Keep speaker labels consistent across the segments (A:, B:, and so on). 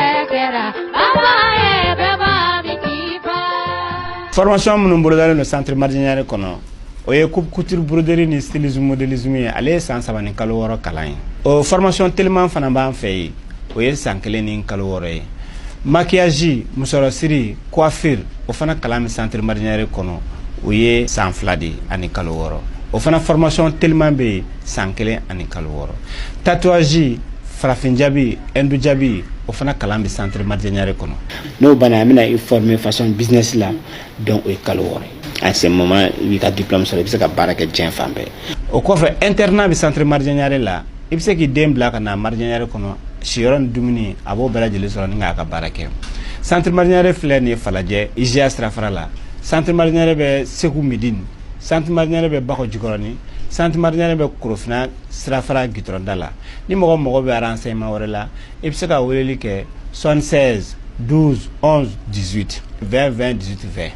A: Kɛra baba ye bɛɛ b'a min k'i fa.
B: Formation minnu bolodalen don centre Madidié Niaré kɔnɔ, o ye coupe couture, broderie ni stylisme, modélisme ye. Ale ye san 3 ni kalo 6 kalan ye. O formation teliman fana b'an fɛ yen, o ye san 1 ni kalo 6 ye. Maquillage, musɔrɔsiri, coiffure, o fana kalan bɛ centre Madidié Niaré kɔnɔ, o ye san 2 de ani kalo 6. O fana formation teliman bɛ yen, san 1 ani kalo 6. Tatouage, farafin jabi, hindu jabi, o fana kalan bɛ centre Madidié Niaré kɔnɔ. N'o banna, an bɛna i former façon business la. Donc o ye kalo 6 ye. En ce moment, i b'i ka diplôme sɔrɔ, i bɛ se ka baara kɛ diɲɛ fan bɛɛ. O kɔfɛ, internat bɛ centre Madidié Niaré la. I bɛ se k'i den bila ka na Madidié Niaré kɔnɔ, siyɔrɔ ni dumuni, a b'o bɛɛ lajɛlen sɔrɔ ni k'a ka baara kɛ. Centre Madidié Niaré filɛ nin ye Falajɛ, IGA sirafara la. Centre Madidié Niaré bɛ Segu Midine. Centre Madidié Niaré bɛ Bakɔ Jikɔrɔni. Centre Madidié Niaré bɛ Korofina sirafara gitɔrɔnda la. Ni mɔgɔ mago bɛ renseignement wɛrɛ la, i bɛ se ka weleli kɛ 76 12 11 18 20 20 18 20,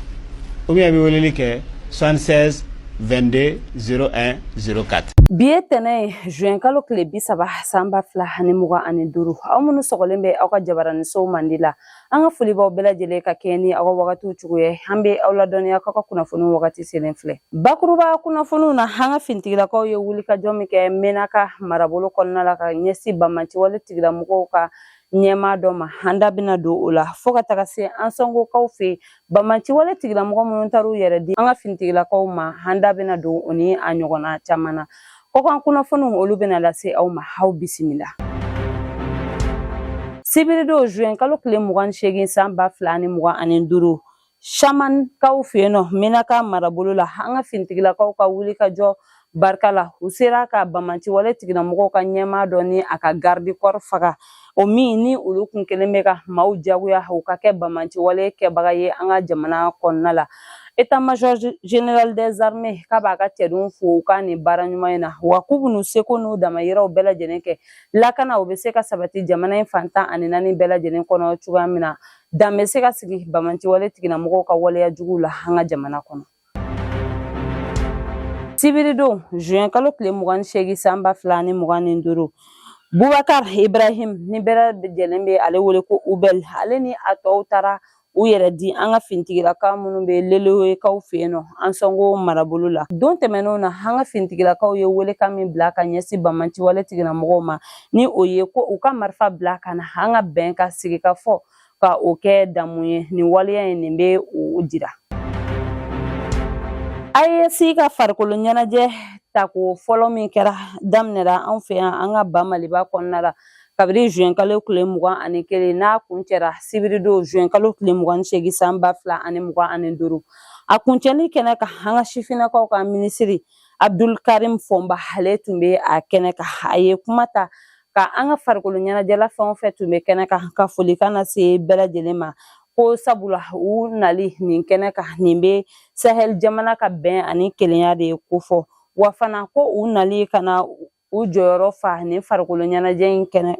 B: ou bien i bɛ weleli kɛ 76 22 01 04.
C: Bi ye tɛnɛ ye, juin kalo tile 30, san 2025. Aw minnu sɔgɔlen bɛ aw ka jabaranisow mandi la, an ka foli b'aw bɛɛ lajɛlen ka kɛɲɛ ni aw ka wagatiw cogoya. An bɛ aw ladɔnniya k'aw ka kunnafoniw wagati selen filɛ. Bakuruba kunnafoniw na, an ka finitigilakaw ye wulikajɔ min kɛ Menaka marabolo kɔnɔna la ka ɲɛsin banbaanciwale tigilamɔgɔw ka ɲɛmaa dɔ ma, an da bɛna don o la, fo ka taga se an sɔngokaw fɛ yen, banbaanciwale tigilamɔgɔ minnu taar'u yɛrɛ di an ka finitigilakaw ma, an da bɛna don o ni a ɲɔgɔnna caman na. Kɔkan kunnafoniw, olu bɛna lase aw ma. Aw bisimila. Sibiridon, juin kalo tile 28, san 2025, Samankaw fɛ yen nɔ, Menaka marabolo la, an ka finitigilakaw ka wulikajɔ barika la, u sera ka banbaanciwale tigilamɔgɔw ka ɲɛmaa dɔ ni a ka garde corps faga, o min ni olu kun kelen bɛ ka maaw jagoya u ka kɛ banbaanciwale kɛbaga ye an ka jamana kɔnɔna la. État major général des armées k'a b'a ka cɛdenw fo u ka nin baara ɲuman in na, wa k'u b'u seko n'u damayiraw bɛɛ lajɛlen kɛ lakana o bɛ se ka sabati jamana in fan 14 bɛɛ lajɛlen kɔnɔ cogoya min na, dan bɛ se ka sigi banbaanciwale tigilamɔgɔw ka waleya juguw la an ka jamana kɔnɔ. Sibiridon, juin kalo tile 28, san 2025, Bubakar Ibrahim, ni bɛɛ lajɛlen bɛ ale wele ko Ubɛl, ale ni a tɔw taara u yɛrɛ di an ka finitigilakaw minnu bɛ Lelewekaw fɛ yen nɔ, an sɔngo marabolo la. Don tɛmɛnenw na, an ka finitigilakaw ye welekan min bila ka ɲɛsin banbaanciwale tigilamɔgɔw ma, ni o ye ko u ka marifa bila ka na an ka bɛn ka sigi ka fɔ ka o kɛ damu ye, nin waleya in nin bɛ o jira. AES ka farikolo ɲɛnajɛ tako fɔlɔ min kɛra daminɛra anw fɛ yan, an ka ba Maliba kɔnɔna la, kabini juin kalo tile 21, n'a kuncɛra sibiridon, juin kalo tile 28, san 2025. A kuncɛli kɛnɛ kan, an ka sifinnakaw ka minisiri Abdul Karim Fɔnba, ale tun bɛ a kɛnɛ kan. A ye kuma ta ka an ka farikolo ɲɛnajɛla fɛn o fɛn tun bɛ kɛnɛ kan, ka folikan lase bɛɛ lajɛlen ma, ko sabula u nali nin kɛnɛ kan, nin bɛ Sahel jamana ka bɛn ani kelenya de kofɔ, wa fana ko u nali ka na u jɔyɔrɔ fa nin farikolo ɲɛnajɛ in kɛnɛ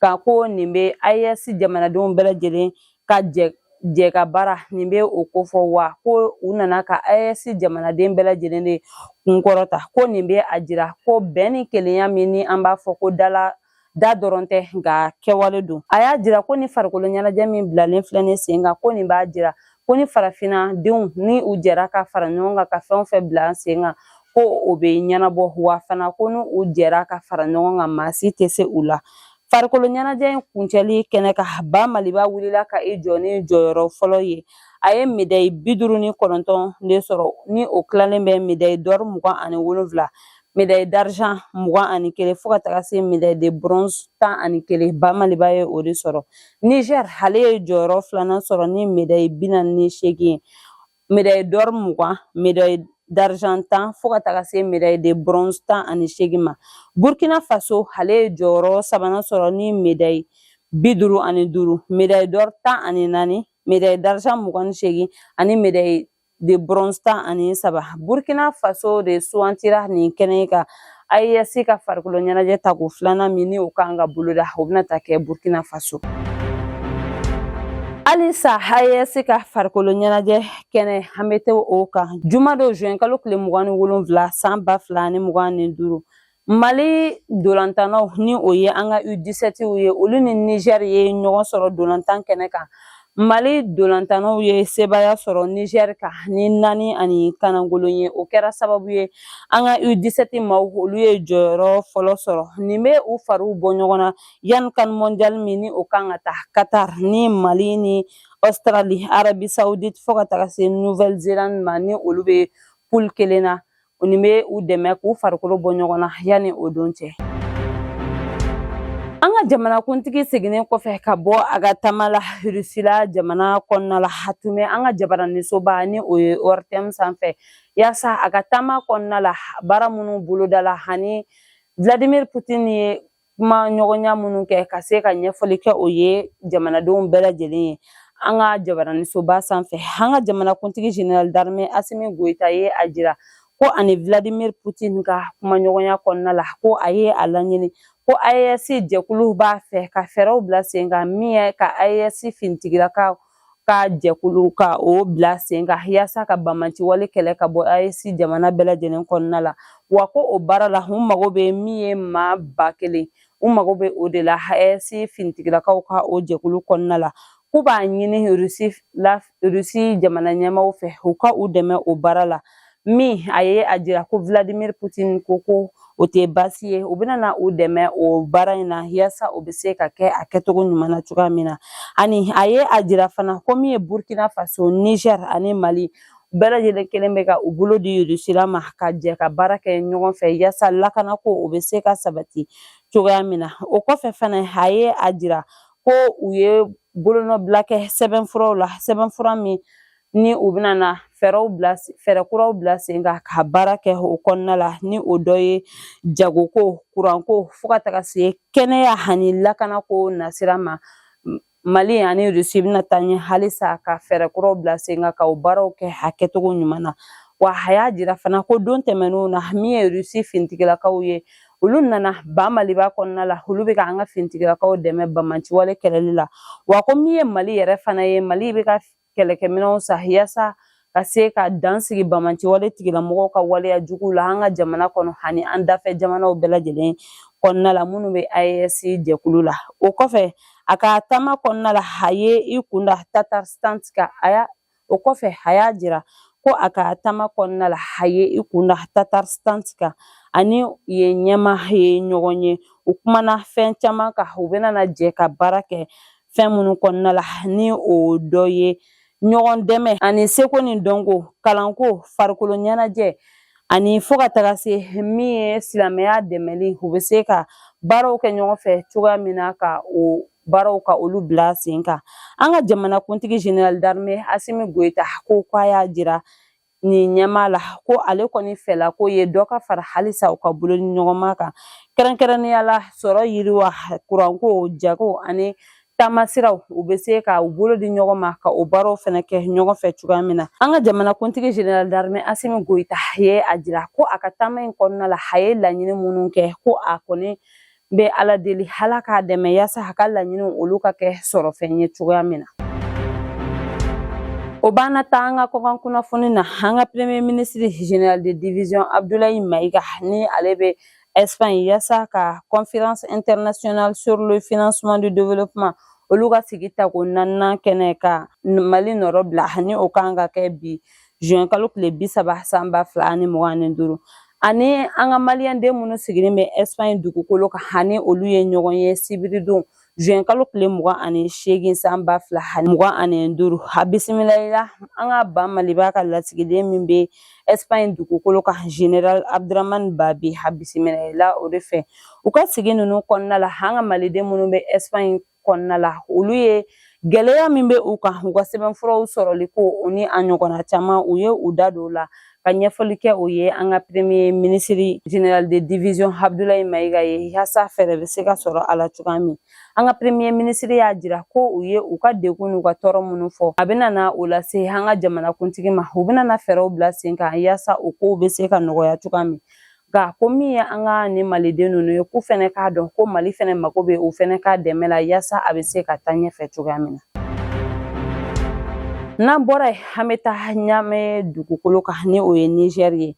C: kan, ko nin bɛ AES jamanadenw bɛɛ lajɛlen ka jɛ ka baara nin bɛ o kofɔ, wa ko u nana ka AES jamanaden bɛɛ lajɛlen de kunkɔrɔta, ko nin bɛ a jira ko bɛn ni kelenya min ni an b'a fɔ ko dala da dɔrɔn tɛ, nka kɛwale don. A y'a jira ko ni farikolo ɲɛnajɛ min bilalen filɛ nin sen kan, ko nin b'a jira ko ni farafinna denw ni u jɛra ka fara ɲɔgɔn kan ka fɛn o fɛn bila sen kan, ko o bɛ ɲɛnabɔ, wa fana ko ni u jɛra ka fara ɲɔgɔn kan, maa si tɛ se u la. Farikolo ɲɛnajɛ in kuncɛli kɛnɛ kan, ba Maliba wulila ka i jɔ ni jɔyɔrɔ fɔlɔ ye. A ye médaille 59 de sɔrɔ, ni o tilalen bɛ médaille d'or 27, médaille d'argent 21, fo ka taga se médaille de bronze 11. Ba Maliba ye o de sɔrɔ. Niger, ale ye jɔyɔrɔ filanan sɔrɔ ni médaille 48 ye, médaille d'or 20, médaille d'argent 10, fo ka taga se médaille de bronze 18 ma. Burkina Faso, ale ye jɔyɔrɔ sabanan sɔrɔ ni médaille 55, médaille d'or 14, médaille d'argent 28 ani médaille de bronze 13. Burkina Faso de sugantira nin kɛnɛ kan. AES ka farikolo ɲɛnajɛ tako filanan min ni o kan ka boloda, o bɛna ta kɛ Burkina Faso. Halisa AES ka farikolo ɲɛnajɛ kɛnɛ, an bɛ to o kan. Jumadon, juin kalo tile 27, san 2025. Mali dolantannaw, ni o ye an ka U17 ye, olu ni Niger ye ɲɔgɔn sɔrɔ dolantan kɛnɛ kan. Mali dolantannaw ye sebaaya sɔrɔ Niger kan ni 4-1 ye. O kɛra sababu ye an ka U17 maaw, olu ye jɔyɔrɔ fɔlɔ sɔrɔ. Nin bɛ u fariw bɔ ɲɔgɔn na yanni CAN mondial min ni o kan ka taa Qatar ni Mali ni Australie, Arabie Saoudite, fo ka taga se Nouvelle Zélande ma, ni olu bɛ poule kelen na. Nin bɛ u dɛmɛ k'u farikolo bɔ ɲɔgɔn na yanni o don cɛ. An ka jamanakuntigi seginnen kɔfɛ ka bɔ a ka taama la Rusila jamana kɔnɔna la, a tun bɛ an ka jabaranisoba ni o ye ORTM sanfɛ, yaasa a ka taama kɔnɔna la, baara minnu bolodala ani Vladimir Putin ye kuma ɲɔgɔnya minnu kɛ, ka se ka ɲɛfɔli kɛ o ye jamanadenw bɛɛ lajɛlen ye an ka jabaranisoba sanfɛ. An ka jamanakuntigi général d'armée Asimi Goyita ye a jira ko ani Vladimir Putin ka kumaɲɔgɔnya kɔnɔna la, ko a ye a laɲini ko AES jɛkulu b'a fɛ ka fɛɛrɛw bila sen kan, min ye ka AES finitigilakaw ka jɛkulu ka o bila sen kan, yaasa ka banbaanciwale kɛlɛ ka bɔ AES jamana bɛɛ lajɛlen kɔnɔna la. Wa ko o baara la, u mago bɛ min ye maa 1000, u mago bɛ o de la AES finitigilakaw ka o jɛkulu kɔnɔna la. K'u b'a ɲini Rusi jamana ɲɛmaaw fɛ, u ka u dɛmɛ o baara la. Min a ye a jira ko Vladimir Putin ko ko o tɛ baasi ye, u bɛna na u dɛmɛ o baara in na, yaasa o bɛ se ka kɛ a kɛcogo ɲuman na cogoya min na. Ani a ye a jira fana ko min ye Burkina Faso, Niger ani Mali bɛɛ lajɛlen kelen bɛ ka u bolo di Rusila ma, ka jɛ ka baara kɛ ɲɔgɔn fɛ, yaasa lakanako o bɛ se ka sabati cogoya min na. O kɔfɛ fana, a ye a jira ko u ye bolonɔbila kɛ sɛbɛnfuraw la, sɛbɛnfura min ni u bɛna na fɛɛrɛ kuraw bila sen kan ka baara kɛ o kɔnɔna la, ni o dɔ ye jagoko, kuranko, fo ka taga se kɛnɛya ani lakanako nasira ma. Mali ani Rusi bɛna taa ɲɛ halisa ka fɛɛrɛ kuraw bila sen kan ka o baaraw kɛ a kɛcogo ɲuman na. Wa a y'a jira fana ko don tɛmɛnenw na, min ye Rusi finitigilakaw ye, olu nana ba Maliba kɔnɔna la, olu bɛ ka an ka finitigilakaw dɛmɛ banbaanciwale kɛlɛli la. Wa ko min ye Mali yɛrɛ fana ye, Mali bɛ ka kɛlɛkɛminɛnw san yaasa ka se ka dan sigi banbaanciwale tigilamɔgɔw ka waleya jugu la an ka jamana kɔnɔ ani an dafɛ jamanaw bɛɛ lajɛlen kɔnɔna la minnu bɛ AES jɛkulu la. O kɔfɛ, a ka taama kɔnɔna la, a ye i kunda Tatarstan kan. A y'a o kɔfɛ, a y'a jira ko a ka taama kɔnɔna la, a ye i kunda Tatarstan kan, ani yen ɲɛmaa ye ɲɔgɔn ye, u kumana fɛn caman kan, u bɛna na jɛ ka baara kɛ fɛn minnu kɔnɔna la, ni o dɔ ye ɲɔgɔn dɛmɛ ani seko ni dɔnko, kalanko, farikolo ɲɛnajɛ, ani fo ka taga se min ye silamɛya dɛmɛli, u bɛ se ka baaraw kɛ ɲɔgɔn fɛ cogoya min na, ka o baaraw ka olu bila sen kan. An ka jamanakuntigi général d'armée Asimi Goyita ko k'a y'a jira nin ɲɛmaa la ko ale kɔni fɛla ko ye dɔ ka fara halisa u ka bolo ni ɲɔgɔnma kan, kɛrɛnkɛrɛnnenya la sɔrɔ yiriwa, kuranko, jago ani taamasiraw, u bɛ se ka u bolo di ɲɔgɔn ma ka o baaraw fana kɛ ɲɔgɔn fɛ cogoya min na. An ka jamanakuntigi général d'armée Asimi Goyita ye a jira ko a ka taama in kɔnɔna la, a ye laɲini minnu kɛ, ko a kɔni bɛ Ala deli, Ala k'a dɛmɛ yaasa a ka laɲiniw olu ka kɛ sɔrɔfɛn ye cogoya min na. O b'an na taa an ka kɔkan kunnafoni na. An ka premier ministre général de division Abdoulaye Maïga, ni ale bɛ Espagne yaasa ka conférence internationale sur le financement du développement olu ka sigi tako naaninan kɛnɛ ka Mali nɔrɔ bila, ni o kan ka kɛ bi juin kalo tile 30 san 2025, ani an ka maliyɛnden minnu sigilen bɛ Espagne dugukolo kan, ani olu ye ɲɔgɔn ye sibiridon juin kalo tile 28 san 2025. A bisimilayira an ka ba Maliba ka lasigiden min bɛ Espagne dugukolo kan, général Abdramane Babi, a bisimilayira o de fɛ. U ka sigi ninnu kɔnɔna la, an ka maliden minnu bɛ Espagne kɔnɔna la, olu ye gɛlɛya min bɛ u kan, u ka sɛbɛnfuraw sɔrɔli ko, o ni a ɲɔgɔnna caman, u ye u da don o la ka ɲɛfɔli kɛ o ye an ka premier ministre général de division Abdoulaye Maïga ye, yaasa fɛɛrɛ bɛ se ka sɔrɔ a la cogoya min. An ka premier ministre y'a jira ko u ye u ka degun n'u ka tɔɔrɔ minnu fɔ, a bɛna na o lase an ka jamanakuntigi ma, u bɛna na fɛɛrɛw bila sen kan yaasa o kow bɛ se ka nɔgɔya cogoya min. Nka ko min ye an ka nin maliden ninnu ye, k'u fɛnɛ k'a dɔn ko Mali fɛnɛ mago bɛ u fɛnɛ ka dɛmɛ la, yaasa a bɛ se ka taa ɲɛfɛ cogoya min na. N'an bɔra yen, an bɛ taa Ɲame dugukolo kan, ni o ye Nizɛri ye.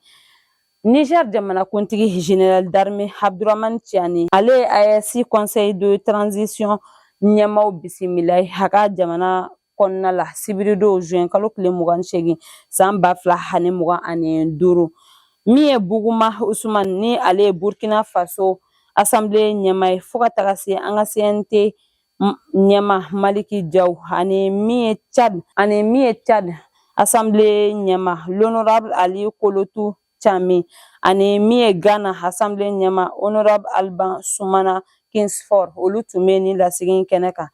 C: Niger jamanakuntigi général d'armée Abdourahamane Tiani, ale ye AES conseil de transition ɲɛmaaw bisimila a ka jamana kɔnɔna la sibiridon juin kalo tile 28 san 2025. Min ye Buguma Usman ni ale ye Burkina Faso assemblée ɲɛmaa ye, fo ka taga se an ka CNT ɲɛmaa Maliki Jaw ani min ye Tchad ani min ye Tchad assemblée ɲɛmaa l'honorable Ali Kolotu Chami ani min ye Ghana assemblée ɲɛmaa honorable Alban Sumana Kingsford, olu tun bɛ nin lasigi in kɛnɛ kan.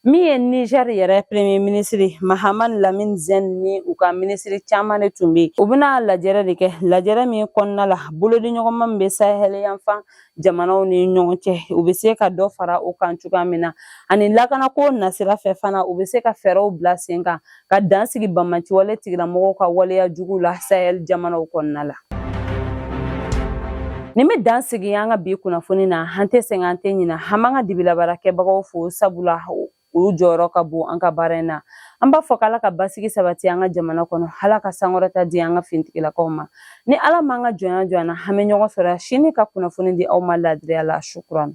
C: Min ye Niger yɛrɛ premier ministre Mahamane Lamine Zeine ni u ka ministre caman de tun bɛ yen. U bɛna lajɛrɛ de kɛ, lajɛrɛ min kɔnɔna la bolodiɲɔgɔnma min bɛ Sahel yanfan jamanaw ni ɲɔgɔn cɛ, u bɛ se ka dɔ fara o kan cogoya min na, ani lakanako nasira fɛ fana, u bɛ se ka fɛɛrɛw bila sen kan ka dan sigi banbaanciwale tigilamɔgɔw ka waleya jugu la Sahel jamanaw kɔnɔna la. Nin bɛ dan sigi an ka bi kunnafoni na. An tɛ sɛgɛn, an tɛ ɲina, an b'an ka dibilabaarakɛbagaw fo, sabula u jɔyɔrɔ ka bon an ka baara in na. An b'a fɔ k'Ala ka basigi sabati an ka jamana kɔnɔ, Ala ka sankɔrɔta di an ka finitigilakaw ma. Ni Ala m'an ka jɔnya jɔ an na, an bɛ ɲɔgɔn sɔrɔ sini ka kunnafoni di aw ma laadiriya la. Sukuran.